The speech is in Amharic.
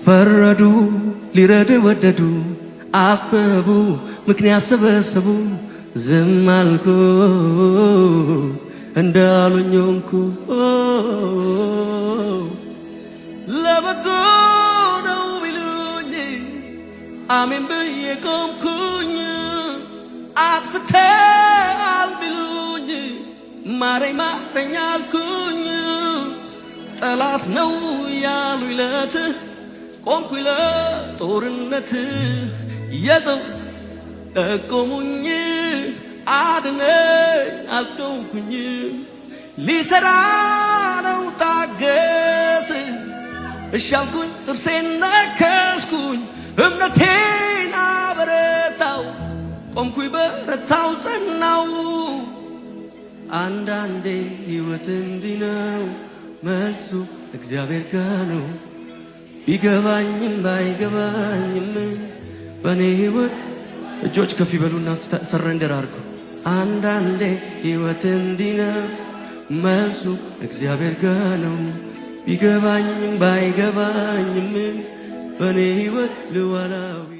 ፈረዱ፣ ሊረዱ ወደዱ፣ አሰቡ፣ ምክንያት ሰበሰቡ። ዝም አልኩ፣ እንዳሉኝ ሆንኩ። ለበጎ ነው ቢሉኝ አሜን ብዬ ቆምኩኝ። አጥፍተሃል ቢሉኝ ማረኝ ማረኝ አልኩኝ። ጠላት ነው ያሉኝ ለት ቆምኩኝ ለጦርነት። የጠው ጠቆሙኝ፣ አድነኝ አልተውኩኝ። ሊሰራ ነው ታገስ እሻልኩኝ፣ ጥርሴን ነከስኩኝ፣ እምነቴን አበረታው፣ ቆምኩኝ፣ በረታው፣ ጸናው። አንዳንዴ ሕይወት እንዲህ ነው፣ መልሱ እግዚአብሔር ጋ ነው። ቢገባኝም ባይገባኝም በእኔ ሕይወት እጆች ከፍ ይበሉና surrender አድርጉ። አንዳንዴ ሕይወት እንዲህ ነው፣ መልሱ እግዚአብሔር ጋ ነው። ቢገባኝም ባይገባኝም በእኔ ሕይወት ልዋላዊ